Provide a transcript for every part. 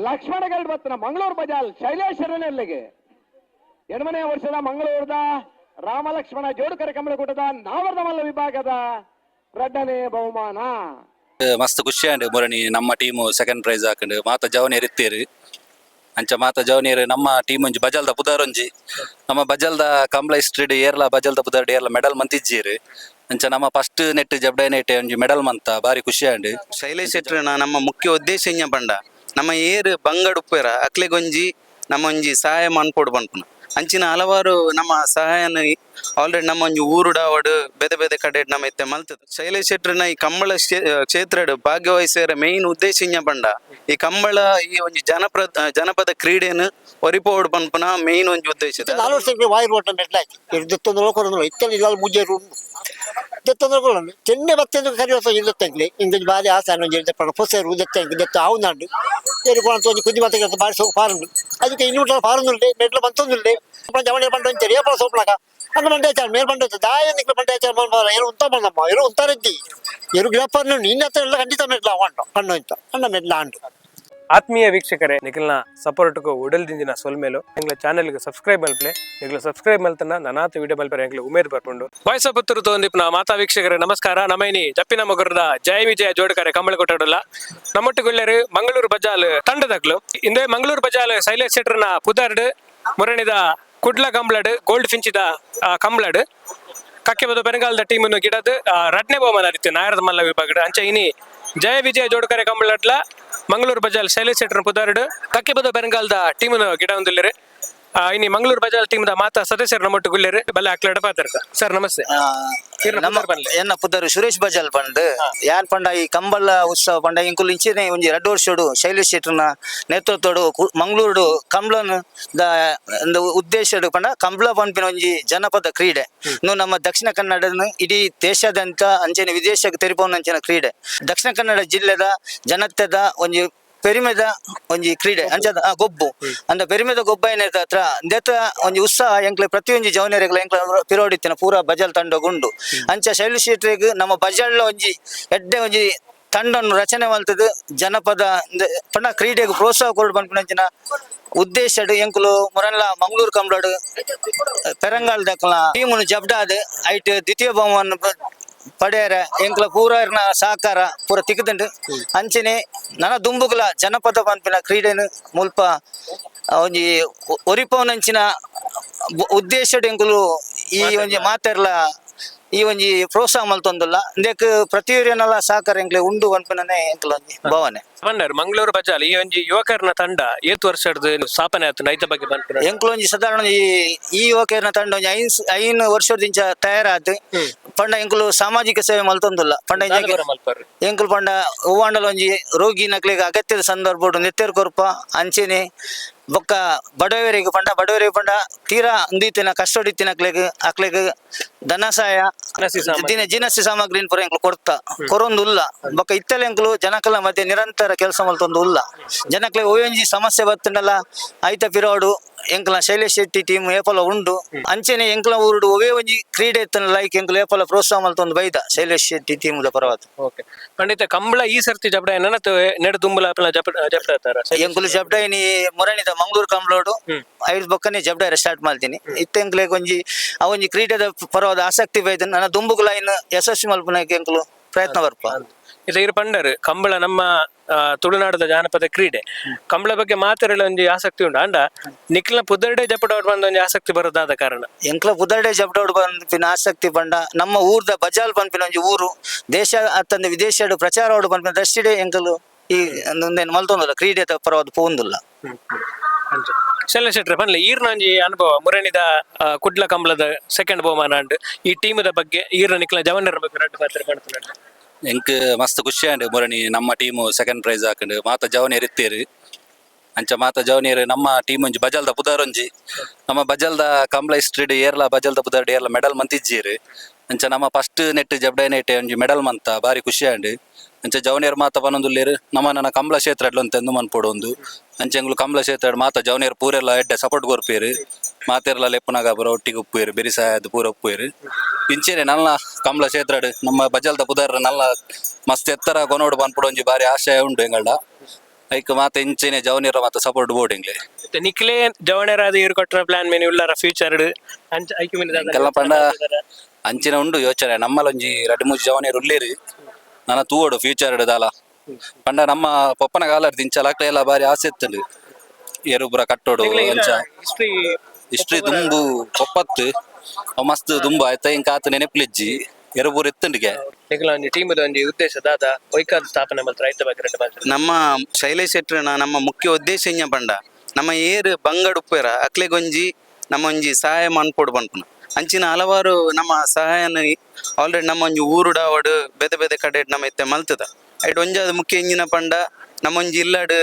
ಲಕ್ಷ್ಮಣಗಲ್ಡ್ ಬತ್ತನ ಮಂಗಳೂರು ಬಜಾಲ್ ಶೈಲೇಶ್ವರನಲ್ಲಿಗೆ 8ನೇ ವರ್ಷದ ಮಂಗಳೂರದ ರಾಮಲಕ್ಷ್ಮಣ ಜೋಡುಕರೆ ಕಂಬಳಕೂಟದ ನಾವರ್ದ ಮಲ್ಲ ವಿಭಾಗದ 2ನೇ ಬಹುಮಾನ. ಮಸ್ತ್ ಖುಷಿ ಆಂಡ್ ಮುರಣಿ ನಮ್ಮ team second prize ಹಾಕೊಂಡು ಮಾತ ಜವನೇರ್ ಇತ್ತೇರು. ಅಂಚ ಮಾತ ಜವನೇರ್ ನಮ್ಮ ಟೀಮ್ ಒಂಜಿ ಬಜಲ್ದ ಪುದರೊಂಜಿ ನಮ್ಮ ಬಜಲ್ದ ಕಂಬ್ಲ ಸ್ಟ್ರೀಟ್ ಏರ್ಲ ಬಜಲ್ದ ಪುದರ್ಡ್ ಏರ್ಲ ಮೆಡಲ್ ಮಂತಿಜ್ಜೀರು. ಅಂಚ ನಮ್ಮ ಫಸ್ಟ್ ನೆಟ್ ಜಬ್ಡೈ ನೆಟ್ ಒಂಜಿ ಮೆಡಲ್ ಮಂತ ಬಾರಿ ಖುಷಿ ಆಂಡ್. ಶೈಲೇಶ್ ಶೆಟ್ಟರ್ನ ನಮ್ಮ ಮುಖ್ಯ ಉದ್ದೇಶ ಇಂಜ ಪಂಡ ನಮ್ಮ ಏರು ಬಂಗಡುಪ್ಪೆರ ಅಕ್ಲೆಗೊಂಜಿ ನಮ್ಮ ಒಂಜಿ ಸಹಾಯ ಮನ್ಪೊಡು ಪನ್ಪುನ. ಅಂಚಿನ ಹಲವಾರು ನಮ್ಮ ಸಹಾಯನ ಆಲ್ರೆಡಿ ನಮ್ಮ ಒಂಜಿ ಊರುಡಾವಡು ಬೇತೆ ಬೇತೆ ಕಡೆ ನಮ್ಮ ಇತ್ತೆ ಮಲ್ತದ. ಶೈಲೇಶ್ ಶೆಟ್ಟರ್ನ ಈ ಕಂಬಳ ಕ್ಷೇತ್ರಡ್ ಭಾಗ್ಯವಹಿಸಿದ ಮೇನ್ ಉದ್ದೇಶ ಇಂಜ ಪಂಡ ಈ ಕಂಬಳ ಈ ಒಂಜಿ ಜನಪದ ಕ್ರೀಡೆಯನ್ನು ಒರಿಪೋಡು ಪನ್ಪುನ ಮೇನ್ ಒಂಜಿ ಉದ್ದೇಶ. 4 ವರ್ಷಕ್ಕೆ ವಾಯು ರೋಟ ಮೆಟ್ಲಾಯ್ತು. ದೆತ್ತೊಂದು ಕೊರೊಂದು ಇತ್ತಲ್ಲಿ ಇಲ್ಲ ಮುಂಜೆ ದೆತ್ತೊಂದು ಕೊರೊಂದು ಚೆನ್ನೆ ಬತ್ತೆಂದು ಕರಿಯೋತ ಇಲ್ಲತ್ತಂಗ್ಲಿ ಇಂದೊಂಜಿ ಬಾರಿ ಆಸೆ ಒಂಜಿ ದೆಪ್ಪಣ ಪೊಸೆರು ದೆತ್ತಂಗ್ ದೆತ್ತ ಅವು ನಾಡು ಏರು ಕೊರಂತ ಒಂಜಿ ಕುಂಜಿ ಮಾತ ಬಾರಿ ಸೋಕು ಪಾರುಂಡು. ಅದಕ್ಕೆ ಇನ್ನೂ ಪಾರುಂದುಂಡೆ ಮೆಟ್ಲು ಬಂತೊಂದುಂಡೆ ಜವಳಿ ಪಂಡ ಒಂಚರಿ ಏಪಲ ಸೋಪನಾಗ ಅನ್ನ ಮಂಡೆ ಆಚಾರ ಮೇಲ್ ಬಂಡ ದಾಯ ನಿಕ್ಲ ಮಂಡೆ ಆಚಾರ ಏನು ಉಂತ ಬಂದಮ್ಮ ಏನು ಉಂತಾರೆದ್ದಿ ಏನು ಗಿಡಪ್ಪ ನಿನ್ನ ಹತ್ರ ಎಲ್ಲ ಖಂಡಿತ ಮೆಟ್ಲ ಅವಂಡು ಕಣ್ಣು ಇಂತ ಅಣ್ಣ ಮೆಟ್ಲ ಆಂಡು. ಆತ್ಮೀಯ ವೀಕ್ಷಕರೇ, ನಿಖಲ್ನ ಸಪೋರ್ಟ್ಗೂ ಉಡಲ್ದಿಂದಿನ ಸೊಲ್ಮೇಲು. ಎಂಗ್ಲ ಚಾನೆಲ್ಗೆ ಸಬ್ಸ್ಕ್ರೈಬ್ ಮಲ್ಪ್ಲೆ. ನಿಗ್ಲ ಸಬ್ಸ್ಕ್ರೈಬ್ ಮಲ್ತನ ನನಾತ ವಿಡಿಯೋ ಮಲ್ಪರೆ ಎಂಗ್ಲ ಉಮೇದ್ ಬರ್ಪುಂಡು. ವಾಯ್ಸ್ ಆಫ್ ಪುತ್ತೂರು ತೋಂದಿಪ್ನ ಮಾತಾ ವೀಕ್ಷಕರೇ ನಮಸ್ಕಾರ. ನಮೈನಿ ಜಪ್ಪಿನ ಮೊಗರದ ಜಯ ವಿಜಯ ಜೋಡ್ಕರೆ ಕಂಬಳ ಕೊಟ್ಟಡಲ್ಲ. ನಮ್ಮೊಟ್ಟುಗುಳ್ಳರು ಮಂಗಳೂರು ಬಜಾಲ್ ತಂಡದಕ್ಲು. ಇಂದೇ ಮಂಗಳೂರು ಬಜಾಲ್ ಶೈಲೇಶ್ ಶೆಟ್ಟರ್ನ ಪುದರ್ಡ್ ಮುರಣಿದ ಕುಡ್ಲ ಕಂಬ್ಳಡ್ ಗೋಲ್ಡ್ ಫಿಂಚಿದ ಕಂಬ್ಳಡ್ ಕಕ್ಕೆಬದ ಬೆನಗಾಲದ ಟೀಮನ್ನು ಗಿಡದು ರಡ್ನೆ ಬಹುಮಾನ ರೀತಿ ನಾಯರದ ಮಲ್ಲ ವಿಭಾಗಡ್. ಅಂಚ ಇನಿ ಜಯ ವಿಜಯ ಜೋಡ್ಕರೆ ಕಂಬಳಟ್ಲ ಮಂಗಳೂರು ಬಜಾಲ್ ಶೈಲೇಶ್ ಶೆಟ್ಟರ್ ಪುದಾರ್ಡ್ ಕಕ್ಕೆಬದ ಬೆನಗಾಲದ ಟೀಮನ್ನು ಗಿಡ ಹೊಂದಿಲ್ಲರು. ಇನಿ ಮಂಗಳೂರು ಬಜಾಲ್ ಟೀಮ್ the ಮಾತಾ ಸದಸ್ಯರು ನಮ್ಮೊಟ್ಟು ಗುಲ್ಲೇರು ಬಲ್ಲೆ ಅಕ್ಲಡ ಪಾತ್ರ. ಸರ್ ನಮಸ್ತೆ. ಈರ್ನ ನಮ್ಮ ಪುದರ್ ಪನ್ಲೆ. ಎನ್ನ ಪುದರ್ ಸುರೇಶ್ ಬಜಾಲ್ ಪಂಡ್. ಯಾನ್ ಪಂಡ ಈ ಕಂಬಳ ಉತ್ಸವ ಪಂಡ ಇಂಕುಲು ಇಂಚಿನೆ ಒಂಜಿ 2 ವರ್ಷಡು ಶೈಲೇಶ್ ಶೆಟ್ಟರ್ನ ನೇತೃತ್ವಡು ಮಂಗಳೂರುಡು ಕಂಬ್ಳನ್ the ಒಂದು ಉದ್ದೇಶಡ್ ಪಂಡ ಕಂಬ್ಳ ಪನ್ಪಿನ ಒಂಜಿ ಜನಪದ ಕ್ರೀಡೆ ಇನ್ನು ನಮ್ಮ ದಕ್ಷಿಣ ಕನ್ನಡನ ಇಡೀ ದೇಶಾದ್ಯಂತ ಅಂಚನೆ ವಿದೇಶಕ್ಕೆ ತೆರಿಪೋನ ಅಂಚಿನ ಕ್ರೀಡೆ. ದಕ್ಷಿಣ ಕನ್ನಡ ಜಿಲ್ಲೆದ ಜನತೆದ ಒಂಜಿ ಪೆರಿಮೆದ ಒಂಜಿ ಕ್ರೀಡೆ ಅಂಚದ ಗೊಬ್ಬು ಅಂದ ಪೆರಿಮೆದ ಗೊಬ್ಬ ಏನಿರ್ತದೆ ಹತ್ರ ಇಂದೆತ ಒಂಜಿ ಉತ್ಸಾಹ ಎಂಕ್ಲೆ ಪ್ರತಿಯೊಂಜಿ ಜವನರಿಗಳ ಎಂಕ್ಲ ಪಿರೋಡಿತ್ತಿನ ಪೂರ ಬಜಾಲ್ ತಂಡ ಗುಂಡು. ಅಂಚ ಶೈಲು ಶೆಟ್ರಿಗ್ ನಮ್ಮ ಬಜಾಲ್ ಒಂಜಿ ಎಡ್ಡೆ ಒಂಜಿ ತಂಡನ್ನು ರಚನೆ ಮಲ್ತದು ಜನಪದ ಪಂಡ ಕ್ರೀಡೆಗೆ ಪ್ರೋತ್ಸಾಹ ಕೊಡು ಪನ್ಪಿನಂಚಿನ ಉದ್ದೇಶಡ್ ಎಂಕುಲು ಮುರನ್ಲ ಮಂಗಳೂರು ಕಂಬ್ಳಡ್ ಪೆರಂಗಾಲ್ ದಕ್ಕಲ ಟೀಮುನು ಜಬ್ಡಾದ್ ಐಟ್ ದ್ವಿತೀಯ ಬಹುಮಾನ ಪಡೆಯರ ಎಂಕ್ಲ ಪೂರ ಇರ್ನ ಸಹಕಾರ ಪೂರ ತಿಕ್ಕದುಂಡು. ಅಂಚನೆ ನನ ದುಂಬುಗುಲ ಜನಪದ ಪನ್ಪಿನ ಕ್ರೀಡೆನು ಮುಲ್ಪ ಒಂಜಿ ಒರಿಪವನಂಚಿನ ಉದ್ದೇಶಡ್ ಎಂಕುಲು ಈ ಒಂಜಿ ಮಾತೆರ್ಲ ಈ ಒಂಜಿ ಪ್ರೋತ್ಸಾಹ ಮಲ್ತೊಂದುಲ್ಲ. ಇಂದೆಕ್ ಪ್ರತಿಯೊರಿಯನಲ ಸಹಕಾರ ಎಂಕ್ಲೆ ಉಂಡು ಪನ್ಪಿನನೆ ಎಂಕ್ಲ ಒಂಜಿ ಭಾವನೆ. ಪಂಡರ್ ಮಂಗಳೂರು ಬಜಾಲ್ ಈ ಒಂಜಿ ಯುವಕರನ ತಂಡ ಏತ್ ವರ್ಷದ ಸ್ಥಾಪನೆ ಆಯ್ತು, ಐತ ಬಗ್ಗೆ ಪನ್ಪಿನ. ಎಂಕ್ಲು ಒಂಜಿ ಸಾಧಾರಣ ಈ ಈ ಯುವಕರನ ತಂಡ ಒಂಜಿ 5 ವರ್ಷದಿಂಚ ತಯಾರಾದ್. ಪಂಡ ಎಂಕುಲು ಸಾಮಾಜಿಕ ಸೇವೆ ಮಲ್ತೊಂದುಲ್ಲ ಪಂಡ ಮಲ್ಪರ್. ಎಂಕುಲು ಪಂಡ ಹೂವಾಂಡಲ ಒಂಜಿ ರೋಗಿ ನಕ್ಲೆಗ್ ಅಗತ್ಯದ ಸಂದರ್ಭಡ್ ನೆತ್ತೆರ್ ಕೊರ್ಪ. ಅಂಚೆನೆ ಬೊಕ್ಕ ಬಡವರಿಗೆ ಪಂಡ ಬಡವರಿಗೆ ಪಂಡ ತೀರಾ ಉಂದಿತ್ತಿನ ಕಷ್ಟಡಿತ್ತಿನ ಅಕ್ಲೆಗ್ ಧನ ಸಹಾಯ ದಿನಸಿ ಸಾಮಗ್ರಿ. ದಿನ ದಿನಸಿ ಸಾಮಗ್ರಿನ್ ಪೂರ ಎಂಕುಲು ಕೊಡ್ತಾ ಕೊರೊಂದು ಉಲ್ಲ. ಬೊಕ್ಕ ಇತ್ತಲೆ ಎಂಕುಲು ಜನಕಲ ಮಧ್ಯೆ ನಿರಂತರ ಕೆಲಸ ಮಲ್ತೊಂದು ಉಲ್ಲ. ಜನಕ್ಲೆ ಒಂಜಿ ಸಮಸ್ಯೆ ಬತ್ತಂಡಲ ಐತ ಪಿರೋಡು ಎಂಕಲ ಶೈಲೇಶ್ ಶೆಟ್ಟಿ ಟೀಮ್ ಏಪಲ ಉಂಡು. ಅಂಚೆನೆ ಎಂಕಲ ಊರುಡು ಒವೇ ಒಂಜಿ ಕ್ರೀಡೆ ಇತ್ತನ ಲೈಕ್ ಎಂಕುಲು ಏಪಲ ಪ್ರೋತ್ಸಾಹ ಮಲ್ತೊಂದು ಬೈದ ಶೈಲೇಶ್ ಶೆಟ್ಟಿ ಟೀಮ್ ದ ಪರವಾದ. ಓಕೆ, ಪಂಡಿತ ಕಂಬಳ ಈ ಸರ್ತಿ ಜಬಡ ಏನನ್ನ ನೆಡ್ ದುಂಬುಲ ಜಬಡ. ಎಂಕುಲು ಜಬ್ಡಾಯಿನಿ ಮೊರಣಿದ ಮಂಗಳೂರು ಕಂಬ್ಳೋಡು ಐದು ಬೊಕ್ಕನೆ ಜಬ್ಡಾರೆ ಸ್ಟಾರ್ಟ್ ಮಾಡ್ತೀನಿ. ಇತ್ತ ಎಂಕ್ಲೆಗ್ ಒಂಜಿ ಆ ಒಂಜಿ ಕ್ರೀಡೆದ ಪರವಾದ ಆಸಕ್ತಿ ಬೈದ ನನ್ನ ದುಂಬುಗುಲ ಇನ್ನು ಯಶಸ್ವಿ ಮಲ್ಪುನಕ್ಕೆ ಎಂಕುಲು ಪ್ರಯತ್ನ ಬರ್ಪ. ಇದು ಇರು ಪಂಡರ್ ಕಂಬಳ ನಮ್ಮ ತುಳುನಾಡದ ಜಾನಪದ ಕ್ರೀಡೆ. ಕಂಬಳ ಬಗ್ಗೆ ಮಾತಾಡಲು ಒಂಜಿ ಆಸಕ್ತಿ ಉಂಟು. ಅಂಡ ನಿಕ್ಲ ಪುದರ್ಡೆ ಜಪಡೋಡ್ ಬಂದ ಒಂಜಿ ಆಸಕ್ತಿ ಬರೋದಾದ ಕಾರಣ? ಎಂಕ್ಲ ಪುದರ್ಡೆ ಜಬ್ಡೋಡು ಪನ್ಪಿನ ಆಸಕ್ತಿ ಪಂಡ ನಮ್ಮ ಊರ್ದ ಬಜಾಲ್ ಪನ್ಪಿನ ಒಂಜಿ ಊರು ದೇಶ ಅತ್ತಂದೆ ವಿದೇಶಡ್ ಪ್ರಚಾರ ಪನ್ಪಿನ ದೃಷ್ಟಿಡೆ ಎಂಕಲು ಈ ಉಂದೆನ್ ಮಲ್ತೊಂದುಲ್ಲ ಕ್ರೀಡೆದ ಪರವಾದ ಪೋಂದುಲ್ಲ. ಶೈಲೇಶ್ ಶೆಟ್ರೆ ಪನ್ಲೆ ಈರ್ನ ಒಂಜಿ ಅನುಭವ ಮುರಣಿದ ಕುಡ್ಲ ಕಂಬಳದ ಸೆಕೆಂಡ್ ಬಹುಮಾನ ಅಂಡ್ ಈ ಟೀಮದ ಬಗ್ಗೆ ಈರ್ನ ನಿಕ್ಲ ಜವನರ ಬಗ್ಗೆ ರಡ್ಡು ಪಾತ್ರ ಪಡ್ತುಂಡು. ಎಂಕ್ ಮಸ್ತ್ ಖುಷಿ ಆಂಡ್ ಮುರಣಿ ನಮ್ಮ team second prize ಹಾಕೊಂಡು ಮಾತ ಜವನೇರ್ ಇತ್ತೇರು. ಅಂಚ ಮಾತ ಜವನೇರ್ ನಮ್ಮ ಟೀಮ್ ಒಂಜಿ ಬಜಲ್ದ ಪುದರೊಂಜಿ ನಮ್ಮ ಬಜಲ್ದ ಕಂಬ್ಲ ಸ್ಟ್ರೀಟ್ ಏರ್ಲ ಬಜಲ್ದ ಪುದರ್ಡ್ ಏರ್ಲ ಮೆಡಲ್ ಮಂತಿಜ್ಜೀರು. ಅಂಚ ನಮ್ಮ ಫಸ್ಟ್ ನೆಟ್ ಜಬ್ಡೈ ನೆಟ್ ಒಂಜಿ ಮೆಡಲ್ ಮಂತ ಬಾರಿ ಖುಷಿ ಆಂಡ್. ಅಂಚ ಜವನೇರ್ ಮಾತ ಪನೊಂದುಲ್ಲೇರು ನಮ್ಮ ನನ್ನ ಕಂಬ್ಲ ಕ್ಷೇತ್ರ ಅಂತ ಮನ್ಪೊಡು ಒಂದು. ಅಂಚ ಎಂಗ್ಲು ಕಂಬ್ಲ ಕ್ಷೇತ್ರ ಮಾತ ಜವನೇರ್ ಪೂರೆಲ್ಲ ಎಡ್ಡೆ ಸಪೋರ್ಟ್ ಕೊರ್ಪೇರು. ಮಾತೆರ್ಲ ಲೆಪ್ಪುನಾಗ ಪೂರ ಒಟ್ಟಿಗೆ ಉಪ್ಪುವೇರು ಬೆರಿಸಾಯದ್ ಪೂರ ಉಪ್ಪುವೇರು. ಇಂಚೆನೆ ನನ್ನ ಕಂಬ್ಲ ಕ್ಷೇತ್ರಡ್ ನಮ್ಮ ಬಜಲ್ದ ಪುದರ್ ನಲ್ಲ ಮಸ್ತ್ ಎತ್ತರ ಕೊನೋಡು ಪನ್ಪುಡು ಒಂಜಿ ಬಾರಿ ಆಶಯ ಉಂಡು ಎಂಗಳ್ಡ. ಐಕ್ ಮಾತ ಇಂಚೆನೆ ಜವನಿರ ಮಾತ ಸಪೋರ್ಟ್ ಬೋರ್ಡಿಂಗ್ಲೆ. ಇತ್ತೆ ನಿಕ್ಲೆ ಜವಣೆರಾದ ಏರು ಕಟ್ಟುನ ಪ್ಲಾನ್ ಮೇನಿ ಉಲ್ಲಾರ ಫ್ಯೂಚರ್ ಅಂಚ ಐಕ್ ಮಿನಿ ದಾದ? ಎಂಕಲ್ನ ಪಂಡ ಅಂಚಿನ ಉಂಡು ಯೋಚನೆ. ನಮ್ಮಲೊಂಜಿ ರಡ್ಡ್ ಮೂಜಿ ಜವನಿಯರು ಉಲ್ಲೇರು, ನನ ತೂವೊಡು ಫ್ಯೂಚರ್ ದಾಲ ಪಂಡ. ನಮ್ಮ ಪೊಪ್ಪನ ಕಾಲಡ್ ದಿಂಚಲ ಅಕ್ಲೆಲ್ಲ ಬಾರಿ ಆಸೆ ಇತ್ತುಂಡು, ಏರು ಪೂರ ಕಟ್ಟೋಡು ಅಂಚ. ಹಿಸ್ಟ್ರಿ? ಹಿಸ್ಟ್ರಿ ದುಂಬು ಪೊಪ್ಪತ್ತು ಅವ್ ಮಸ್ತ್ ದುಂಬು ಆಯ್ತ, ಇಂಕ ಆತ ನೆನಪುಲಿಜ್ಜಿ. ಎರು ಪೂರ ಇತ್ತುಂಡಿಗೆ. ನಿಕ್ಲ ಒಂಜಿ ಟೀಮ್ ಒಂಜಿ ಉದ್ದೇಶ ದಾದ, ಒಯ್ಕಾದ್ ಸ್ಥಾಪನೆ ಮಲ್ತರ, ಐತ ಬಗ್ಗೆ ರಡ್ಡ್ ಮಾತೆರ್ನ. ನಮ್ಮ ಶೈಲೇಶ್ ಶೆಟ್ರನ ನಮ್ಮ ಮುಖ್ಯ ಉದ್ದೇಶ ಇಂಜ ಪಂಡ ನಮ್ಮ ಏರು ಬಂಗಡ್ ಉಪ್ಪೇರ ಅಕ್ಲೆಗೊಂಜಿ ನಮ್ಮ ಒಂಜಿ ಸಹಾಯ ಮನ್ಪೊಡು ಪನ್ಪುನ. ಅಂಚಿನ ಹಲವಾರು ನಮ್ಮ ಸಹಾಯನ ಆಲ್ರೆಡಿ ನಮ್ಮ ಒಂಜಿ ಊರುಡಾವಡು ಬೇತೆ ಬೇತೆ ಕಡೆ ನಮ್ಮ ಇತ್ತೆ ಮಲ್ತದ. ಐಟ್ ಒಂಜಾದ ಮುಖ್ಯ ಇಂಜಿನ ಪಂಡ ನಮ್ಮ ಒಂಜಿ ಇಲ್ಲಡ್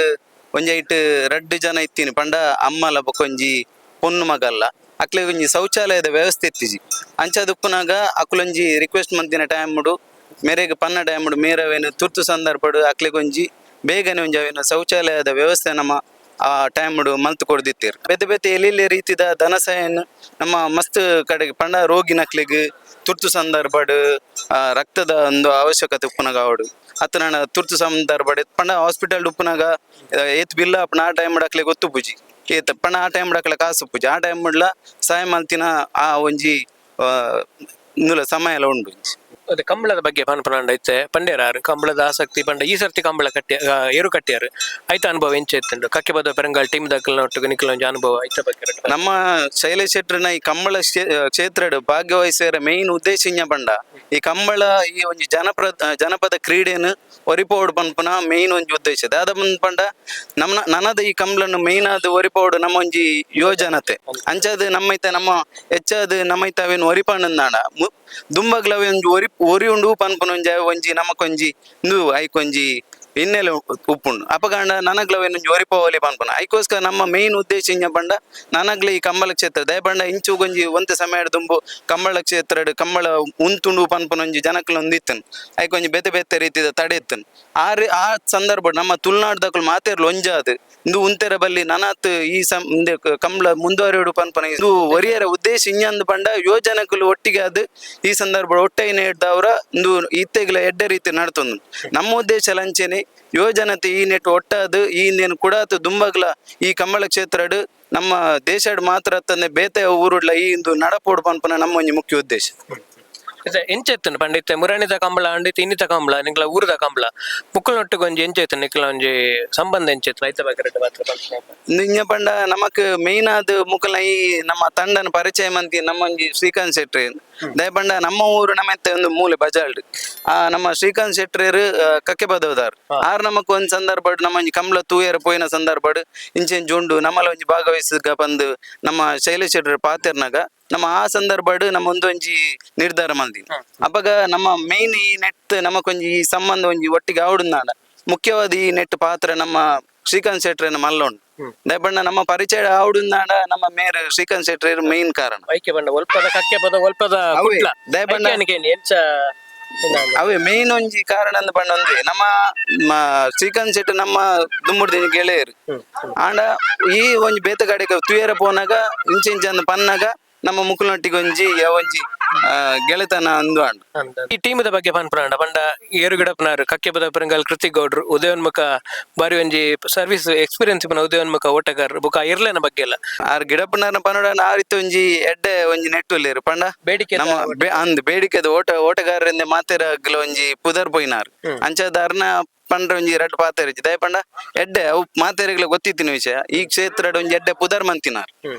ಒಂಜಿ ಐಟ್ ರಡ್ಡ್ ಜನ ಇತ್ತೀನಿ ಪಂಡ ಅಮ್ಮಲ ಬೊಕೊಂಜಿ ಪೊನ್ನು ಮಗಲ್ಲ. ಅಕ್ಲೆಗ್ ಒಂಜಿ ಶೌಚಾಲಯದ ವ್ಯವಸ್ಥೆ ಇತ್ತಿಜಿ. ಅಂಚಾದ್ ಉಪ್ಪುನಾಗ ಅಕುಲೊಂಜಿ ರಿಕ್ವೆಸ್ಟ್ ಮಂತಿನ ಟೈಮ್ ಮೇರೆಗ್ ಪನ್ನ ಟೈಮ್ ಮೇರವೇನು ತುರ್ತು ಸಂದರ್ಭಡು ಅಕ್ಲೆಗ್ ಒಂಜಿ ಬೇಗನೆ ಒಂಜಿ ಅವೇನು ಶೌಚಾಲಯದ ವ್ಯವಸ್ಥೆ ನಮ್ಮ ಆ ಟೈಮ್ ಮಲ್ತ್ ಕೊಡ್ದಿತ್ತೀರ್. ಬೇತೆ ಬೇತೆ ಎಲ್ಲೆಲ್ಲಿ ರೀತಿದ ಧನ ಸಹಾಯನ್ ನಮ್ಮ ಮಸ್ತ್ ಕಡೆಗೆ ಪಂಡ ರೋಗಿನಕ್ಲೆಗ್ ತುರ್ತು ಸಂದರ್ಭಡ್ ರಕ್ತದ ಒಂದು ಅವಶ್ಯಕತೆ ಉಪ್ಪುನಾಗ ಆವಡು ಅತ್ತ ನನ್ನ ತುರ್ತು ಸಂದರ್ಭಡ್ ಪಂಡ ಹಾಸ್ಪಿಟಲ್ ಉಪ್ಪುನಾಗ ಏತ್ ಬಿಲ್ ಆಪುನ ಆ ಟೈಮ್ ಅಕ್ಲೆಗ್ ಗೊತ್ತುಪುಜಿ ಏತ್ ಪಂಡ. ಆ ಟೈಮ್ ಅಕ್ಲೆ ಕಾಸು ಉಪ್ಪುಜಿ. ಆ ಟೈಮ್ ಸಹಾಯ ಮಲ್ತಿನ ಆ ಒಂಜಿ ಇಂದುಲ ಸಮಯ ಎಲ್ಲ ಉಂಡು. ಅದೇ ಕಂಬಳದ ಬಗ್ಗೆ ಪನ್ಪುನಾಂಡ ಇತ್ತೆ ಪಂಡೇರಾರು ಕಂಬಳದ ಆಸಕ್ತಿ ಪಂಡ ಈ ಸರ್ತಿ ಕಂಬಳ ಕಟ್ಟಿ ಏರು ಕಟ್ಟಿಯಾರು. ಐತ ಅನುಭವ ಎಂಚ ಇತ್ತುಂಡು? ಕಕ್ಕೆಬದ ಪೆರಂಗಾಲ್ ಟೀಮ್ ದಕ್ಕಲ್ನ ಒಟ್ಟಿಗೆ ನಿಕ್ಲ ಒಂಜಿ ಅನುಭವ ಐತ ಬಗ್ಗೆ ರಡ್ಡ್. ನಮ್ಮ ಶೈಲೇಶ್ ಶೆಟ್ಟರ್ನ ಈ ಕಂಬಳ ಕ್ಷೇತ್ರಡ್ ಭಾಗ್ಯವಹಿಸುವ ಮೇನ್ ಉದ್ದೇಶ ಇಂಜ ಪಂಡ ಈ ಕಂಬಳ ಈ ಒಂಜಿ ಜನಪದ ಕ್ರೀಡೆಯನ್ನು ಒರಿಪೋಡು ಪನ್ಪುನ ಮೇನ್ ಒಂಜಿ ಉದ್ದೇಶ. ದಾದ ಪಂಡ ನಮ್ಮ ನನದ ಈ ಕಂಬಳನ್ನು ಮೇನ್ ಆದ್ ಒರಿಪೋಡು ನಮ್ಮ ಒಂಜಿ ಯುವಜನತೆ. ಅಂಚಾದ್ ನಮ್ಮ ಇತ್ತ ನಮ್ಮ ಹೆಚ್ಚಾದ್ ನಮ್ಮ ಇತ್ತ ಅವೇನು ಒರಿಪಂಡಂದಾಂಡ ದುಂಬಗ್ಲ ಅವೆ ಒಂಜಿ ಒರಿ ಒರಿ ಉಂಡು ಪನ್ಪುನ ಒಂಜಿ ಅವೆ ಒಂಜಿ ನಮಕೊಂಜಿ ಇಂದು ಐಕೊಂಜಿ ಹಿನ್ನೆಲೆ ಉಪ್ಪುಂಡು. ಅಪಗಾಂಡ ನನಗ್ಲ ಅವೇನು ಒಂಜಿ ಒರಿಪೋವಲಿ ಪನ್ಪುನ. ಐಕೋಸ್ಕರ ನಮ್ಮ ಮೇನ್ ಉದ್ದೇಶ ಇಂಜ ಪಂಡ ನನಗ್ಲ ಈ ಕಂಬಳ ಕ್ಷೇತ್ರ ದಯಪಂಡ ಇಂಚು ಒಂಜಿ ಒಂತೆ ಸಮಯ ದುಂಬು ಕಂಬಳ ಕ್ಷೇತ್ರಡ್ ಕಂಬಳ ಉಂತುಂಡು ಪನ್ಪುನ ಒಂಜಿ ಜನಕ್ಲ ಒಂದು ಇತ್ತನು. ಐಕೊಂಜಿ ಬೇತೆ ಬೇತೆ ರೀತಿದ ತಡೆ ಇತ್ತನು. ಆ ಸಂದರ್ಭ ನಮ್ಮ ತುಳುನಾಡ್ದಕುಲು ಮಾತೆರ್ಲು ಒಂಜಾದ್ ಇಂದು ಉಂತೆರ ಬಲ್ಲಿ ನನಾತ್ ಈ ಸಂ ಇಂದೆ ಕಂಬಳ ಮುಂದುವರಿಯುಡು ಪನ್ಪುನ ಇದು ಒರಿಯರ ಉದ್ದೇಶ ಇಂಜಂದು ಪಂಡ ಯುವಜನಕುಲು ಒಟ್ಟಿಗೆ ಅದು ಈ ಸಂದರ್ಭ ಒಟ್ಟೈನ ಹಿಡ್ದವ್ರ ಇಂದು ಇತ್ತೆಗ್ಲ ಎಡ್ಡೆ ರೀತಿ ನಡ್ತೊಂದು. ನಮ್ಮ ಉದ್ದೇಶ ಲಂಚನೆ ಯುವಜನತೆ ಈ ನೆಟ್ ಒಟ್ಟಾದು ಈ ಇಂದೇನು ಕುಡಾತು ದುಂಬಗ್ಲ ಈ ಕಂಬಳ ಕ್ಷೇತ್ರಡ್ ನಮ್ಮ ದೇಶಡ್ ಮಾತ್ರ ಅತ್ತಂದೆ ಬೇತೆ ಊರುಡ್ಲ ಈ ಇಂದು ನಡಪೋಡು ಪನ್ಪುನ ನಮ್ಮ ಒಂಜಿ ಮುಖ್ಯ ಉದ್ದೇಶ. ಇತ್ತೆ ಎಂಚ ಇತ್ತುಂಡು ಪಂಡ ಇತ್ತೆ ಮುರಾಣಿದ ಕಂಬಳ ಅಂಡ್ ಇತ್ತೆ ಇನ್ನಿತ ಕಂಬಳ, ನಿಕ್ಲ ಊರದ ಕಂಬಳ ಮುಕ್ಕುಲ್ನೊಟ್ಟಿಗೆ ಒಂಜಿ ಎಂಚ ಇತ್ತು, ನಿಕ್ಲ ಒಂಜಿ ಸಂಬಂಧ ಎಂಚ ಇತ್ತು, ಐತ ಬಗ್ಗೆ ರಡ್ಡ್ ಮಾತ್ರ ಪನ್ಪುನ. ಇಂದು ಪಂಡ ನಮಕ್ ಮೇನ್ ಆದ್ ಮುಕಲ್ನ ಈ ನಮ್ಮ ತಂಡನ ಪರಿಚಯ ಮಂತಿ ನಮ್ಮ ಒಂಜಿ ಶ್ರೀಕಾಂತ್ ಶೆಟ್ಟಿ. ದಯಪಂಡ ನಮ್ಮ ಊರು ನಮ್ಮ ಇತ್ತೆ ಒಂದು ಮೂಲೆ ಬಜಾಲ್ಡ್. ಆ ನಮ್ಮ ಶ್ರೀಕಾಂತ್ ಶೆಟ್ರೇರು ಕಕ್ಕೆ ಬದವದಾರ್. ಆರ್ ನಮಕ್ ಒಂದ್ ಸಂದರ್ಭಡ್ ನಮ್ಮ ಒಂಜಿ ಕಂಬಳ ತೂಯರ ಪೋಯಿನ ಸಂದರ್ಭಡ್ ಇಂಚೆನ್ ಜುಂಡು ನಮ್ಮಲ ಒಂಜಿ ಭಾಗವಹಿಸಿದ ಬಂದು ನಮ್ಮ ಶೈಲೇಶ್ ಶೆಟ್ರು ಪಾತೆರ್ನಾಗ ನಮ್ಮ ಆ ಸಂದರ್ಭಡ್ ನಮ್ಮ ಒಂದೊಂಜಿ ನಿರ್ಧಾರ ಮಲ್ದಿನಿ. ಅಪಗ ನಮ್ಮ ಮೇನ್ ಈ ನೆಟ್ ನಮಕೊಂಜಿ ಈ ಸಂಬಂಧ ಒಂಜಿ ಒಟ್ಟಿಗೆ ಆವಡುನಾಡ ಮುಖ್ಯವಾದ ಈ ನೆಟ್ ಪಾತ್ರ ನಮ್ಮ ಶ್ರೀಕಾಂತ್ ಶೆಟ್ರನ ಮಲ್ಲ ಉಂಡು. ದಯಪಂಡ ನಮ್ಮ ಪರಿಚಯ ಆವಡುನಾಡ ನಮ್ಮ ಮೇರ್ ಶ್ರೀಕಾಂತ್ ಶೆಟ್ರೇರ್ ಮೇನ್ ಕಾರಣ. ಐಕೆ ಪಂಡ ಒಲ್ಪದ ಕಕ್ಕೆ ಪದ ಒಲ್ಪದ ಅವೇ, ಕುಡ್ಲ. ದಯಪಂಡ ಐಕೆ ಅನಿಕೆ ಎಂಚ ಇಂದಾಂಡ್? ಅವೇ ಮೇನ್ ಒಂಜಿ ಕಾರಣ ಅಂದ್ ಪಂಡ ಒಂದೇ ನಮ್ಮ ಶ್ರೀಕಾಂತ್ ಶೆಟ್ಟಿ ನಮ್ಮ ದುಮ್ಮುಡ್ದಿನ ಗೆಳೆಯರು. ಆಂಡ ಈ ಒಂಜಿ ಬೇತೆ ಕಡೆಗೆ ತುಯರ ಪೋನಾಗ ಇಂಚ ಇಂಚ ಅಂದ್ ಪನ್ನಾಗ ನಮ್ಮ ಮುಕುಲ್ನೊಟ್ಟಿಗೆ ಒಂಜಿ ಒಂಜಿ ಗೆಳೆತನ ಅಂದು ಆಂಡ್. ಈ ಟೀಮ್ದ ಬಗ್ಗೆ ಪನ್ಪುನಾಂಡ ಪಂಡ ಏರುಗಿಡಪ್ಪನಾರು ಕಕ್ಕೆ ಪದ ಪೆರಂಗಾಲ್ ಕೃತಿಕ್ ಗೌಡ್ರು, ಉದಯೋನ್ಮುಖ ಬಾರಿ ಒಂಜಿ ಸರ್ವಿಸ್ ಎಕ್ಸ್ಪೀರಿಯನ್ಸ್ ಇಪ್ಪುನ ಉದಯೋನ್ಮುಖ ಓಟಗಾರರು ಬೊಕ ಇರ್ಲೆನ ಬಗ್ಗೆ ಎಲ್ಲ. ಆರ್ ಗಿಡಪ್ಪನಾರ್ನ ಪನೋಡ ಆ ರೀತಿ ಒಂಜಿ ಎಡ್ಡೆ ಒಂಜಿ ನೆಟ್ಟುಲ್ಲೇರು ಪಂಡ ಬೇಡಿಕೆ ನಮ್ಮ ಅಂದ್ ಬೇಡಿಕೆದ ಓಟಗಾರರಿಂದ ಮಾತೆರಗ್ಲ ಒಂಜಿ ಪುದರ್ ಪೋಯಿನಾರ್. ಅಂಚದಾರ್ನ ಪಂಡ್ರ ಒಂಜಿ ರಡ್ಡ್ ಪಾತೆರ ದಯ ಪಂಡ ಎಡ್ಡೆ ಅವು ಮಾತೆರೆಗ್ಲ ಗೊತ್ತಿತ್ತಿನ ವಿಷಯ. ಈ ಕ್ಷೇತ್ರಡ್ ಒಂಜಿ ಎಡ್ಡೆ ಪುದರ್ ಮಂತಿನಾರ್.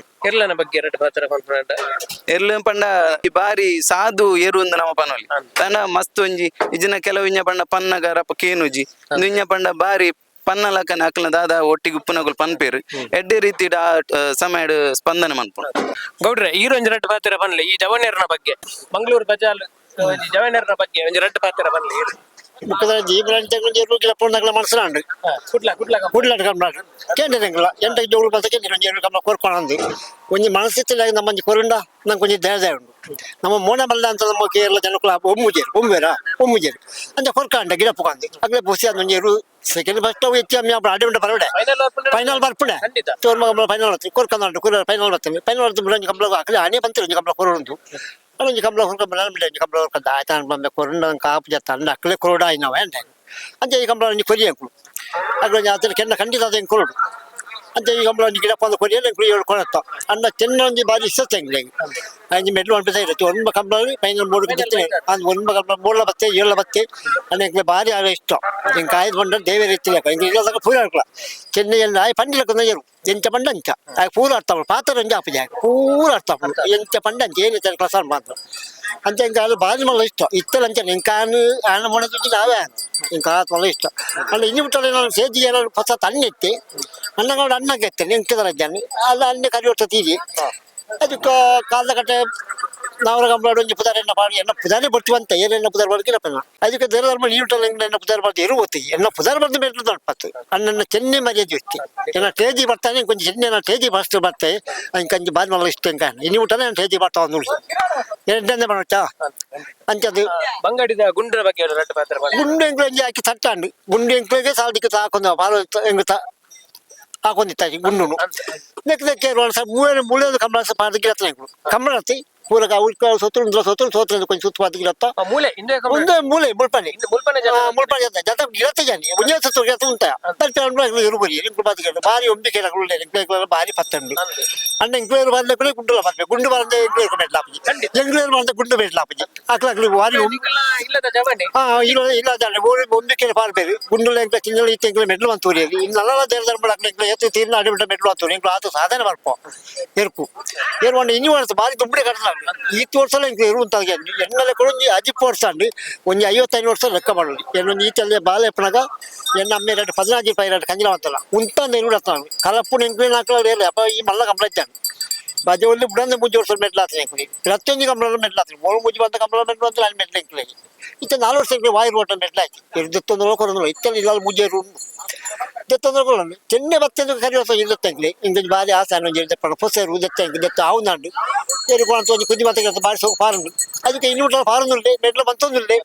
ಇರ್ಲೆನ ಬಗ್ಗೆ ರಡ್ಡ್ ಪಾತೆರ ಪನ್ಪುನಾಂಡ? ಎರ್ಲು ಪಂಡ ಈ ಬಾರಿ ಸಾಧು ಏರು ಒಂದು ನಮ್ಮ ಪನೋಲಿ ತನ ಮಸ್ತ್ ಒಂಜಿ ಇಜಿನ ಕೆಲವು ಇಂಜ ಪಂಡ ಪನ್ನಗರಪ್ಪ ಕೇನುಜಿ ಇಂಜ ಪಂಡ ಬಾರಿ ಪನ್ನಲಕನ ಅಕ್ಲ ದಾದ ಒಟ್ಟಿಗೆ ಉಪ್ಪುನಗುಲ್ ಪನ್ಪೇರು ಎಡ್ಡೆ ರೀತಿ ಆ ಸಮಯಡ್ ಸ್ಪಂದನೆ ಮನ್ಪುಂಡು. ಗೌಡ್ರೆ, ಈರೊಂಜಿ ರಡ್ಡ್ ಪಾತೆರ ಪನ್ಲೆ ಈ ಜವಣ್ಯರ್ನ ಬಗ್ಗೆ. ಮಂಗಳೂರು ಬಜಾಲ್ ಒಂಜಿ ಜವಣ್ಯರ್ನ ಬಗ್ಗೆ ಒಂಜಿ ರಡ್ಡ್ ಪಾತೆರ ಪನ್ಲೆ ಈರ್. ಮುಕ್ಕದ ಜೀವನ ಗಿಡಪ್ಪನಗಳ ಮನಸ್ಸಿನಾಂಡು. ಕುಡ್ಲ ಕುಡ್ಲ. ಕುಡ್ಲಾಟ ಕಂಬಳ ಕೇಂದ್ರ ಎಂಟ ಜೋಳು ಬಲ್ತ ಕೇಂದ್ರ ಒಂಜಿ ಎರಡು ಕಂಬಳ ಕೊರ್ಕೊಳಂದು ಒಂಜಿ ಮನಸ್ಸಿತ್ತಿಲ್ಲ. ನಮ್ಮ ಒಂಜಿ ಕೊರುಂಡ ನಂಗೆ ಒಂಜಿ ಧೈರ್ಯ ಉಂಡು. ನಮ್ಮ ಮೋಣ ಬಲ್ಲ ಅಂತ ನಮ್ಮ ಕೇರಳ ಜನಕುಲ ಒಮ್ಮುಜೇರು ಒಮ್ಮೆರ ಒಮ್ಮುಜೇರು ಅಂಚ ಕೊರ್ಕಾಂಡ ಗಿಡಪ್ಪು ಅಗ್ಲೆ ಬುಸಿ ಒಂಜಿ ಎರಡು ಸೆಕೆಂಡ್ ಫಸ್ಟ್ ಹೆಚ್ಚು ಅಮ್ಮಿ ಅಡಿ ಉಂಟು ಪರವಡೆ. ಫೈನಲ್. ಫೈನಲ್ ಬರ್ಪುಣೆ. ಖಂಡಿತ. ತೋರ್ಮ ಕಂಬಳ ಫೈನಲ್ ಕೊರ್ಕಂಡು ಕುರ ಫೈನಲ್ ಬರ್ತೇನೆ. ಫೈನಲ್ ಬರ್ತು ಒಂಜಿ ಕಂಬಳ ಹಾಕಲಿ ಆನೆ ಬಂತು ಒಂಜಿ ಕಂಬಳ ಕೊರುಂಟು ಒಂಜಿ ಕಂಬಳ ಹೊರ್ಕೊಂಬ ಒಂಜಿ ಕಂಬಳ ಹೊರ್ಕೊಂಡ ಆಯ್ತಾ ಬಂದೆ ಕೊರುಂಡ ಕಾಪು ಜತ್ತ ಅಂಡ ಅಕ್ಲೆ ಕೊರೋಡ ಆಯ್ನವ ಅಂಡೆ ಅಂಚ ಈ ಕಂಬಳ ಒಂಜಿ ಕೊರಿ ಅಂಕುಲು. ಅಗ್ಲ ಆತರ ಕೆನ್ನ ಖಂಡಿತ ಅದ ಕೊರಡು ಅಂತ. ಈ ಕಂಬಳ ಒಂಜಿ ಗಿಡಪ್ಪ ಕೊರಿಯಲ್ಲ ಎಂಕುಲು ಏಳು ಕೊಡತ್ತ ಅಣ್ಣ ಚೆನ್ನ ಒಂಜಿ ಬಾರಿ ಇಷ್ಟ ಎಂಗ್ಲೆ. ಅಂಜಿ ಮೆಡ್ಲು ಅನ್ಪಿಸ ಇರುತ್ತೆ. ಒಂಬ ಕಂಬಳ ಫೈನಲ್ ಮೂರು ಗೆತ್ತನೆ ಅದು. ಒಂಬ ಕಂಬಳ ಮೂರ್ಲ ಬತ್ತೆ, ಏಳ ಬತ್ತೆ ಅಣ್ಣ. ಎಂಕ್ಲೆ ಬಾರಿ ಆಗ ಇಷ್ಟ. ಎಂಕ್ ಕಾಯ್ದು ಬಂಡ ದೇವೇರ ಇತ್ತಿಲ್ಲ. ಎಂಕ್ ಇಲ್ಲದಾಗ ಪೂರ ಆಡ್ಕೊಳ ಚೆನ್ನೈಯಲ್ಲಿ ಆಯ್ ಪಂಡಿಲಕ್ಕ ಏರು ಎಂಚ ಪಂಡ ಅಂಚ ಆಯ್ ಪೂರ ಅರ್ಥ ಪಾತ್ರ ಒಂಜಿ ಆಪುಜಿ. ಆಯ್ ಪೂರ ಅರ್ಥ ಆಪುಂಡು. ಎಂಚ ಪಂಡ ಅಂಚ ಏನಿತ್ತ ಕ್ಲಾಸ್ ಮಾತ್ರ ಅಂಚ. ಎಂಕ್ ಅದು ಬಾರಿ ಮಲ್ಲ ಇಷ್ಟ ಇತ್ತಲ್ಲ ಅಂಚ. ಎಂಕ್ ಆನು ಆನ ಮೊಣದಿದ್ದು ನಾವೇ ಆನು. ಎಂಕ್ ಆತ್ ಮಲ್ಲ ಇಷ್ಟ ಅಲ್ಲ. ಇನ್ನು ಬಿಟ್ಟರೆ ನಾನು ಸೇಜಿ ಏನಾದ್ರು ಹೊಸ ತಣ್ಣೆ ಇತ್ತೆ ಅಣ್ಣಗಳು ಅಣ್ಣಗೆ ಎತ್ತೇನೆ. ಎಂಕದರ ಜಾನೆ ಅಲ್ಲ ಅಣ್ಣೆ ಕರಿ ಹೊತ್ತ ತೀರಿ. ಅದಕ್ಕೆ ಕಾಲ್ದ ಕಟ್ಟೆ ನಾವರ ಕಂಬಳ ಒಂಜಿ ಪುದಾರ್ ಎನ್ನ ಪಾಡಿ ಎನ್ನ ಪುದಾರೆ ಬರ್ತುವಂತ ಏನೆನ್ನ ಪುದಾರ್ ಬರ್ಕಿಲ್ಲ. ಅದಕ್ಕೆ ದೇರ ಧರ್ಮ ನೀಟಲ್ಲ ಎನ್ನ ಪುದಾರ್ ಬರ್ದು ಎರು ಓತಿ ಎನ್ನ ಪುದಾರ್ ಬರ್ದು ಮೆಟ್ಲು ದೊಡ್ಡಪತ್ತು ಅಣ್ಣನ ಚೆನ್ನೆ ಮರ್ಯಾದೆ ಇತ್ತು. ಎನ್ನ ಟೇಜಿ ಬರ್ತಾನೆ ಕೊಂಚ ಚೆನ್ನೆ ಟೇಜಿ ಫಸ್ಟ್ ಬರ್ತೆ. ಕಂಜಿ ಬಾರಿ ಮಲ್ಲ ಇಷ್ಟ ಎಂಕ. ಇನ್ನು ಊಟನೇ ಟೇಜಿ ಬರ್ತಾವ ಒಂದು ಎರಡನೇ ಬರச்சಾ ಅಂಚದು. ಬಂಗಡಿದ ಗುಂಡರ ಬಗ್ಗೆ ಎರಡು ರಡ್ಡು ಪಾತ್ರ ಪನ್ಲೆ. ಗುಂಡು ಎಂಕ್ಲು ಒಂಜಿ ಹಾಕಿ ತಟ್ಟಾಂಡು. ಗುಂಡು ಎಂಕ್ಲಿಗೆ ಸಾಲ್ದಿಕ್ಕೆ ಹಾಕೊಂದು ಪಾಲು ಎಂಗ್ ಹಾಕೊಂಡಿತ್ತ ಗುಂಡುನು ನೆಕ್ ನೆಕ್ ಮೂಳೆ ಮೂಳೆ ಕಂಬಳ ಪಾದ ಗಿರತ್ತ ಎಂಕ್ಲು ಕಂಬಳ ಪೂರಕ ಉಳ್ಕ ಸೊತ್ತು ಸೊತ್ತು ಸೋತ್ರ ಕೊಂಚ ಸುತ್ತ ಪಾದ ಗಿರತ್ತ. ಆ, ಮೂಲೆ ಹಿಂದೆ ಕಂಬಳ. ಒಂದು ಮೂಲೆ ಮುಳ್ಪನೆ. ಹಿಂದೆ ಮುಲ್ಪನೆ ಜನ. ಮುಳ್ಪನೆ ಜತ ಜತ ಗಿರತ್ತ ಜಾನಿ ಒಂಜೇ ಸೊತ್ತು ಗಿರತ್ತ ಉಂಟ ತಟ್ಟೆ ಇರು ಬರಿ ಎಂಕ್ಲು ಬಾದ ಗಿರತ್ತ ಬಾರಿ ಒಂಬಿಕೆ ಎಂಕ್ಲು ಬಾರಿ ಪತ್ತಂಡು ಅಣ್ಣ. ಎಂಕ್ಲೇರು ಬಂದ ಕೂಡ ಗುಂಡುಲ ಬರ್ಬೇಕು. ಗುಂಡು ಬಂದ ಎಂಕ್ಲೇರು ಮೆಟ್ಲಾಪಜಿ. ಎಂಕ್ಲೇರು ಬಂದ ಗುಂಡು ಮೆಟ್ಲಾಪಜಿ ಅಕ್ಲ ಅಕ್ಲು ಬಾರಿ ನಿಕಲ್ನ ಇಲ್ಲದ ಜವನಿ. ಹಾ, ಇಲ್ಲ ಇಲ್ಲ ಜಾನೆ ಒಂಬಿಕೆ ಪಾರ್ಬೇರು. ಗುಂಡುಲ ಎಂಕ್ಲ ಚಿನ್ನಲ ಇತ್ತು. ಎಂಕ್ಲ ಮೆಟ್ಲು ಅಂತೂರಿಯಲ್ಲಿ ಇನ್ನು ನಲ್ಲ ದೇರ ಧರ್ಮ ಎಂಕ್ಲ ಎತ್ತು ತೀರ್ನ ಅಡಿಬಿಟ್ಟ ಮೆಟ್ಲು ಅಂತೂರಿ. ಎಂಕ್ಲು ಆತು ಸಾಧನೆ ಬರ್ಪೋ ಎರ್ಕು ಏರ್ವಂಡ ಇನ್ನು ವರ್ಷ ಬಾರಿ ದುಂಬಡಿ ಕಟ್ಟಲಾಗ ಈತ್ ವರ್ಷ ಎಂಕ್ಲು ಇರುವಂತ ಎಣ್ಣಲೆ ಕೂಡ ಒಂಜಿ ಅಜಿಪ್ ವರ್ಷ ಅಂಡು ಒಂಜಿ 55 ವರ್ಷ ಲೆಕ್ಕ ಮಾಡಲಿ. ಎನ್ನೊಂದು ಈತಲ್ಲಿ ಬಾಲೆ ಎಪ್ಪನಾಗ ಎನ್ನ ಅಮ್ಮೆ ಎರಡು 14 ರೂಪಾಯಿ ಎರಡು ಕಂಜಿನ ಅಂತಲ್ಲ ಉಂತಂದ ಎರುಡು ಹತ್ತ ಕಲಪ್ಪು ಎಂಕ್ಲು ನಾಲ್ಕು ಅಪ್ಪ ಈ ಮಲ್ಲ ಕಂಪ್ಲೇಂಟ್ ಬಜೆ ಒಳ್ಳೆ ಬುಡಂದ ಮುಂಚೆ ವರ್ಷ ಮೆಟ್ಲಾತ್ರಿ ಎಂಕ್ಲಿ. ಪ್ರತಿಯೊಂದು ಕಂಬಳ ಮೆಟ್ಲಾತ್ರಿ. ಮೂರು ಮುಂಚೆ ಬಂದ ಕಂಬಳ ಮೆಟ್ಲು ಅಂತ ಅಲ್ಲಿ ಮೆಟ್ಲು ಎಂಕ್ಲಿ. ಇತ್ತ 4 ವರ್ಷ ಎಂಕ್ಲಿ ವಾಯು ರೋಟ ಮೆಟ್ಲಾಯ್ತು. ಎರಡು ದತ್ತೊಂದು ಕೊರೊಂದು ಇತ್ತಲ್ಲಿ ಇಲ್ಲ ಮುಂಜೆ ದತ್ತೊಂದು ಕೊರೊಂದು ಚೆನ್ನೆ ಬತ್ತೆಂದು ಕರಿ ವರ್ಷ ಇಲ್ಲತ್ತ ಎಂಕ್ಲಿ. ಇಂಕೊಂಜಿ ಬಾರಿ ಆಸೆ ಒಂಜಿ ದೆಪ್ಪಣ ಪೊಸೆರು ದತ್ತ ಎಂಕ್ ದತ್ತ ಆವುನಾಂಡು ಏರು ಕೊಣಂತ ಒಂಜಿ ಕುದಿ ಮತ್ತೆ ಬಾರಿ ಸೋಕು ಪಾರುಂಡು. ಅದಕ್ಕೆ ಇನ್ನು ಪಾರುಂದುಲ್ಲೆ ಮೆಟ್ಲು ಬಂತೊಂದುಲ್ಲೆ.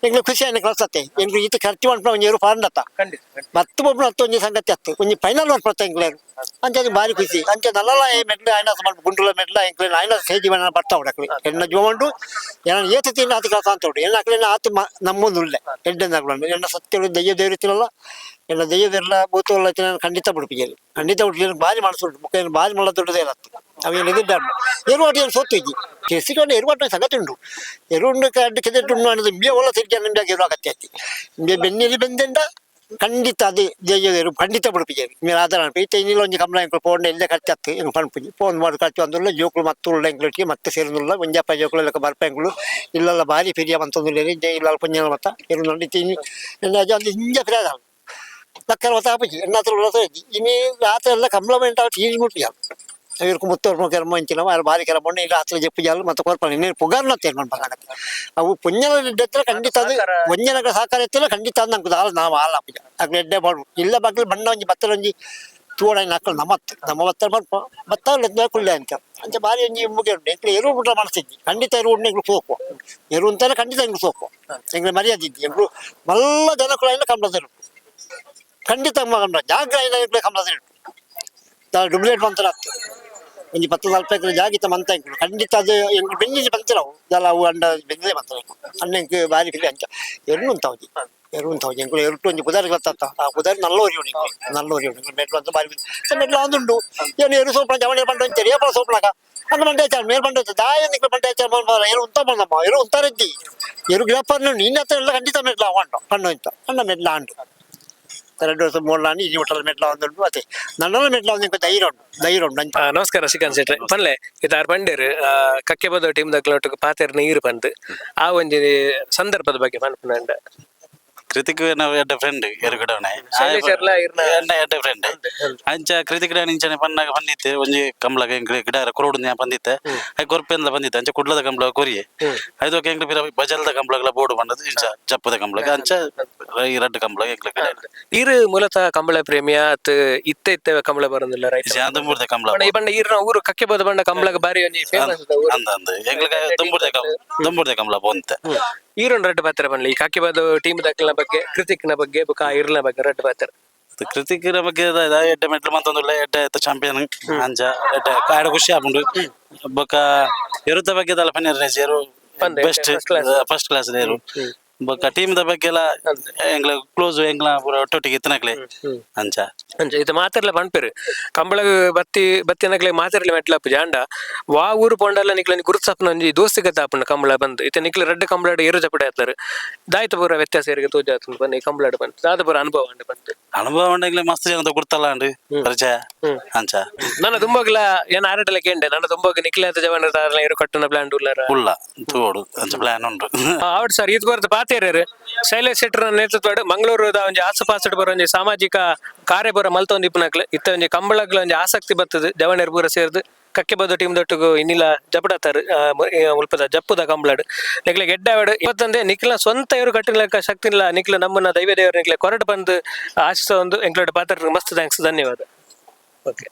ಎಂಕ್ಲು ಖುಷಿ ಆಯ್ನ ಕಳ್ಸತ್ತೆ. ಎಂಕ್ಲು ಈತ ಖರ್ಚು ಮಾಡ್ಕೊಂಡು ಒಂಜಿ ಏರು ಪಾರುಂಡತ್ತ. ಖಂಡಿತ. ಮತ್ತೆ ಒಬ್ಬರು ಹತ್ತೊಂದು ಸಂಗತಿ ಹತ್ತು ಒಂಜಿ ಫೈನಲ್ ಬರ್ಪತ್ತ ಎಂಕ್ಲೇರು ಅಂಚ. ಅದು ಬಾರಿ ಖುಷಿ ಅಂಚ. ನಲ್ಲಲ್ಲ ಈ ಮೆಟ್ಲು ಆಯ್ನ ಗುಂಡುಲ ಮೆಟ್ಲ ಎಂಕ್ಲೇನು ಆಯ್ನ ಸೇಜಿ ಮನ ಬರ್ತಾ ಉಡಕ್ಲಿ ಎಣ್ಣ ಜೋಂಡು ಏನ ಏತ ತಿನ್ನ ಆತ ಕೆಲಸ ಅಂತ ಉಂಟು. ಎಣ್ಣ ಅಕ್ಲೇನ ಆತು ನಮ್ಮೊಂದು ಉಳ್ಳೆ ಎಡ್ಡೆಂದಾಗ್ಲಂಡು ಎಣ್ಣ ಸತ್ಯ ದಯ್ಯ ದೇವ್ರಿತ್ತಿರಲ್ಲ. ಎಣ್ಣ ದಯ್ಯದೆಲ್ಲ ಭೂತವಲ್ಲ ಖಂಡಿತ ಬಿಡ್ಪಿಜಲ್ಲಿ ಖಂಡಿತ ಬಿಡ್ಪಿ. ಬಾರಿ ಮನಸ್ಸುಂಟು ಮುಖ ಏನು ಬಾರಿ ಮಲ್ಲ ದೊಡ್ಡದೇ ಇರತ್ತು. ಅವೇನು ಎದುರ್ಡಾಡ್ನು ಎರುವಾಟ ಏನು ಸೋತು ಇಜ್ಜಿ ಕೆಸಿಕೊಂಡು ಎರುವಾಟ ಸಂಗತಿ ಉಂಟು. ಎರುಂಡು ಅಡ್ಡ ಕೆದೆಟ್ಟು ಉಂಡು ಅನ್ನೋದು ಇಂಬಿಯ ಒಳ್ಳ ತಿರ್ಗಿ ನಿಂಬೆ ಎರು ಅಗತ್ಯ ಐತಿ. ಇಂಬೆ ಬೆನ್ನಿಲಿ ಬೆಂದೆಂಡ ಖಂಡಿತ ಅದೇ ಜಯ ಖಂಡಿತ ಬಿಡ್ಪಿಜೇರಿ ಮೇಲೆ ಆಧಾರ ಅನ್ಪಿ. ಇತ್ತೆ ಇನ್ನಿಲ್ಲ ಒಂಜಿ ಕಂಬಳ ಎಂಕುಲು ಫೋನ್ ಎಲ್ಲೇ ಖರ್ಚು ಆತ್ತು ಎಂಕ್ ಪನ್ಪುಜಿ. ಫೋನ್ ಮಾಡಿ ಖರ್ಚು ಅಂದುಲ್ಲ. ಜೋಕುಲು ಮತ್ತು ಉಳ್ಳ ಎಂಕ್ಲು ಮತ್ತೆ ಸೇರುದುಲ್ಲ. ಒಂಜಪ್ಪ ಜೋಕುಲು ಲೆಕ್ಕ ಬರ್ಪ ಎಂಕುಲು ಇಲ್ಲಲ್ಲ ಬಾರಿ ಪಿರಿಯ ಮಂತೊಂದುಲ್ಲೇರಿ ಜೈ ಇಲ್ಲ ಪುಣ್ಯ ಮತ್ತ ಎರು ಇತ್ತೆ ಇನ್ನು ಹಿಂಜ ಪಿರಿಯ ಲಕ್ಕರ ಮತ್ತ ಆಪುಜಿ ಎನ್ನಾತ್ರ ಉള്ള ಇನಿ ರಾತ್ರಿ ಎಲ್ಲ ಕಂಬಳ ಮೆಂಟ టీవీ ಮುಟ್ಟಿಯಾಲ ಇವ್ರಿಗೆ ಮುತ್ತೋರ್ ಕೆರಮ ಇಂಚಿನ ಬಾರಿ ಕೆರಮ ಇಲ್ಲ. ರಾತ್ರಿ ಜಪ್ಪು ಜಾಲು ಮತ್ತೆ ಕೊರ್ಪಣ ಇನ್ನೇನು ಪುಗಾರ್ನ ತೀರ್ಮಾನ ಬಂದಾಗತ್ತೆ. ಅವು ಪುಣ್ಯನ ಎಡ್ಡೆ ಖಂಡಿತ ಅದು ಒಂಜನಗ ಸಹಕಾರ ಎತ್ತಿಲ್ಲ. ಖಂಡಿತ ಅದು ನಂಗೆ ದಾಲ ನಾವು ಹಾಲು ಆಪುಜ ಅಕ್ಲು ಎಡ್ಡೆ ಬಾಡು ಇಲ್ಲ ಬಗ್ಲು ಬಣ್ಣ ಒಂಜಿ ಬತ್ತಲ ಒಂಜಿ ತೂಡ ನಕ್ಕಲು ನಮ್ಮತ್ತು ನಮ್ಮ ಬತ್ತಲ ಬರ್ಪ ಬತ್ತ ಕುಳ್ಳೆ ಅಂತ ಅಂಚ ಬಾರಿ ಒಂಜಿ ಮುಗಿ ಉಂಟು. ಎಂಕ್ಲು ಎರುವು ಬಿಟ್ರೆ ಮನಸ್ಸಿದ್ದಿ ಖಂಡಿತ ಎರುವು ಉಂಟು. ಎಂಕ್ಲು ಸೋಕು ಎರುವು ಅಂತಾನೆ ಖಂಡಿತ ಎಂಕ್ಲು ಸೋಕು. ಎಂಕ್ಲು ಮರ್ಯಾದೆ ಇದ್ದಿ. ಎಂಕ್ಲು ಮಲ್ಲ ಜನಕುಲ ಕಂಬಳದರು ಖಂಡಿತ ಕಂಬಳ ಜಾಗ ಎಂಕ್ಲು ಕಂಬಳದರು ಡೂಪ್ಲಿಕೇಟ್ ಮಂತ್ರ ಆಗ್ತದೆ. ಒಂಜಿ 10 40 ಎಕರೆ ಜಾಗ ಇತ್ತ ಮಂತ ಎಂಕುಲು ಖಂಡಿತ ಅದು ಎಂಕ್ಲು ಬೆಂಜಿಜಿ ಬಂತಿಲ್ಲ ಅವು ದಲ ಅವು ಅಂಡ ಬೆಂಜೆ ಮಂತ್ರ ಅಣ್ಣ. ಎಂಕ್ ಬಾರಿ ಪಿಲಿ ಅಂಚ ಎರ್ನು ಉಂತಾವಜಿ ಎರು ಉಂತಾವಜಿ ಎಂಕುಲು ಎರುಟು ಒಂಜಿ ಪುದಾರ್ ಗೊತ್ತಾತ. ಆ ಪುದಾರ್ ನಲ್ಲ ಒರಿ ಉಂಡು ನಲ್ಲ ಒರಿ ಉಂಡು ಮೆಟ್ಲು ಅಂತ ಬಾರಿ ಮೆಟ್ಲು ಅಂದುಂಡು. ಏನು ಎರು ಸೋಪಣ ಜವಣಿ ಪಂಡ ಒಂಚರಿ ಏಪಲ ಸೋಪಣಕ ಅಂಗ ಮಂಡೆ ಆಚಾರ ಮೇಲ್ ಬಂಡ ದಾಯ ನಿಕ್ಲು ಬಂಡೆ ಆಚಾರ ಎರು ಉಂತ ಬಂದಮ್ಮ ಎರು ಉಂತಾರೆದ್ದಿ ಎರು ಗಿಡಪ್ಪನ್ನು ನಿನ್ನ ಹತ್ರ ಎಲ್ಲ ಖಂಡಿತ ಮೆಟ್ಲು ಅವಂಡು ಪಂಡು ಇಂತ ಅಣ್ಣ ಮೆಟ್ಲ ಅಂಡು 2 ವರ್ಷ ಮೂರು ನಾನು ಈ ಹೋಟೆಲ್ ಮೆಟ್ಲ ಒಂದುಂಟು ಅದೇ ನನ್ನೆಲ್ಲ ಮೆಟ್ಲ ಒಂದು ಧೈರ್ಯ ಉಂಟು ಧೈರ್ಯ ಉಂಟು ಅಂಚ. ನಮಸ್ಕಾರ ಶ್ರೀಕಾಂತ್ ಶೆಟ್ರೆ, ಪನ್ಲೆ ಇದಾರ್ ಪಂಡೇರ್ ಕಕ್ಕೆ ಬದ ಟೀಮ್ ದಕ್ಲೊಟ್ಟಿಗೆ ಪಾತೆರ್ ನೀರು ಪಂದ್ ಆ ಒಂಜಿ ಸಂದರ್ಭದ ಬಗ್ಗೆ ಪನ್ಪುನಂಡ. ಕೃತಿಕ್ ನಾವು ಎಡ್ಡ ಫ್ರೆಂಡ್ ಎರುಗಡವನೆ. ಶೈಲೇಶ್ ಎರ್ಲ ಇರ್ನ. ಎಡ್ಡ ಎಡ್ಡ ಫ್ರೆಂಡ್ ಅಂಚ. ಕೃತಿಕ್ ಇಂಚನೆ ಪನ್ನಾಗ ಬಂದಿತ್ತೆ ಒಂಜಿ ಕಂಬ್ಳಗ ಎಂಕ್ಲೆ ಗಿಡ ಕೊರೋಡು ಬಂದಿತ್ತೆ. I ಕೊರ್ಪೆಂದ ಬಂದಿತ್ತೆ. ಅಂಚ ಕುಡ್ಲದ ಕಂಬ್ಳ ಕೊರಿಯೆ ಐದೋಕೆ ಎಂಕ್ಲೆ ಪಿರ ಬಜಲ್ದ ಕಂಬ್ಳಗಳ ಬೋರ್ಡ್ ಬಂದದ್ದು. ಇಂಚ ಜಪ್ಪದ ಕಂಬ್ಳಗ ಅಂಚ ಈ ರಡ್ಡು ಕಂಬ್ಳಗ ಎಂಕ್ಲೆ ಗಿಡ. ಈರು ಮೂಲತಃ ಕಂಬಳ ಪ್ರೇಮಿಯ ಅತ್ ಇತ್ತೆ ಇತ್ತೆ ಕಂಬಳ ಬರೋದಿಲ್ಲ ರೈಟ್? ದುಂಬುರ್ದ ಕಂಬ್ಳ. ಈ ಬಣ್ಣ ಈರ್ನ ಊರು ಕಕ್ಕೆ ಬದ ಬಣ್ಣ ಕಂಬಳಗ ಬಾರಿ ಒಂಜಿ ಫೇಮಸ್. ಅಂದ ಅಂದ ಎಂಕ್ಲೆ ದುಂಬುರ್ದ ದುಂಬುರ್ದ ಕಂಬ್ಳ ಪೋಂತೆ. ಈರೊಂದು ರಡ್ಡು ಪಾತ್ರ ಪನ್ಲೆ ಈ ಕಾಕಿ ಬದ ಟೀಮ್ ದಕ್ಲಿನ ಬಗ್ಗೆ, ಕೃತಿಕ್ನ ಬಗ್ಗೆ ಬುಕ್ಕ ಇರ್ನ ಬಗ್ಗೆ ರಡ್ಡು ಪಾತ್ರ. ಕೃತಿಕ್ರ ಬಗ್ಗೆ ಎಡ್ಡೆ ಮೆಟ್ಲು ಮಂತೊಂದುಲ್ಲ. ಎಡ್ಡೆ ಚಾಂಪಿಯನ್ ಅಂಚ ಎಡ್ಡೆ ಆಡ ಖುಷಿ ಆಪುಂಡು. ಬೊಕ್ಕ ಎರುತ ಬಗ್ಗೆ ದಲ paneer ಎರು ಪಂದೆ, best first class. First class ಏರು. ಬೊಕ್ಕ ಟೀಮ್ ದ ಬಗ್ಗೆ ಎಲ್ಲ ಎಂಗ್ಲ ಕ್ಲೋಸ್, ಎಂಗ್ಲ ಪೂರ ಒಟ್ಟೊಟ್ಟಿಗೆ ಇತ್ತನಕ್ಲೆ ಅಂಚ. ಅಂಚ ಇದು ಮಾತೆರ್ಲ ಪನ್ಪೆರ್, ಕಂಬಳಗ್ ಬತ್ತಿ ಬತ್ತಿನಕ್ಲೆ ಮಾತೆರ್ಲ ಮೆಟ್ಲಪ್ಪು ಜಾಂಡ ವಾ ಊರು ಪೋಂಡಲ ನಿಕ್ಲೆ ಗುರುಸಪ್ನ ಒಂಜಿ ದೋಸ್ತಿಗತ ಆಪುಂಡು. ಕಂಬಳ ಬಂದು ಇತ್ತೆ ನಿಕ್ಲೆ ರಡ್ಡ್ ಕಂಬಳಡ್ ಏರು ಜಪಡೆ ಆತರ್, ದಾಯ್ತ ಪೂರ ವ್ಯತ್ಯಾಸ ಏರಿಗೆ ತೋಜಾತುಂಡು ಬನ್ನಿ? ಕಂಬಳಡ್ ಬಂತು ದಾದ ಪೂರ ಅನುಭವ ಉಂಡು ಬಂತು? ಅನುಭವ ಉಂಡು, ಎಂಗ್ಲೆ ಮಸ್ತ್ ಜನದ ಗುರ್ತಲ್ಲ ಉಂಡು, ಪರಿಚಯ ಅಂಚ. ನನ್ನ ತುಂಬಾಗ್ಲ ಏನ್ ಆರಟಲ ಕೇಂಡೆ, ನನ್ನ ತುಂಬಾಗ ನಿಕ್ಲೆ ಆತ ಜವನ ಏರು ಕಟ್ಟುನ ಪ್ಲಾನ್ ಉಲ್ಲಾರ? ಉಲ್ಲ, ತೂವೊಡು, ಅಂಚ ಪ್ಲಾನ್ ಉಂಡು. ಹೌದು ಸರ್, ಇದು ಬರ್ತದೆ ಪಾತೇರ್ಯರು ಶೈಲೇಶ್ ಶೆಟ್ಟರ್ ನೇತೃತ್ವಡ್ ಮಂಗಳೂರುದ ಒಂಜಿ ಆಸುಪಾಸುಡ್ ಬರೋ ಒಂಜಿ ಸಾಮಾಜಿಕ ಕಾರ್ಯ ಬರ ಮಲ್ತೊಂದು ಇಪ್ಪುನಕ್ಲೆ. ಇತ್ತ ಒಂಜಿ ಕಂಬಳಗ್ಲ ಒಂಜಿ ಆಸಕ್ತಿ ಬರ್ತದೆ, ಜವಣೆರ್ ಪೂರ ಸೇರ್ದು ಕಕ್ಕೆ ಬದ್ದು ಟೀಮ್ ದೊಟ್ಟುಗು ಇನ್ನಿಲ್ಲ ಜಪಡತ್ತಾರ ಮುಲ್ಪದ ಜಪ್ಪುದ ಕಂಬಳಡ್. ನಿಕ್ಲೆ ಗೆಡ್ಡಾವಡ್ ಇವತ್ತಂದೆ ನಿಕ್ಲ ಸ್ವಂತ ಇವರು ಕಟ್ಟಿನ ಶಕ್ತಿ ಇಲ್ಲ, ನಿಕ್ಲ ನಮ್ಮನ್ನ ದೈವ ದೇವರು ನಿಕ್ಲೆ ಕೊರಡು ಬಂದು ಆಶಿಸ ಒಂದು ಎಂಕ್ಲೋಡ್ ಪಾತ್ರ. ಮಸ್ತ್ thanks, ಧನ್ಯವಾದ. ಓಕೆ.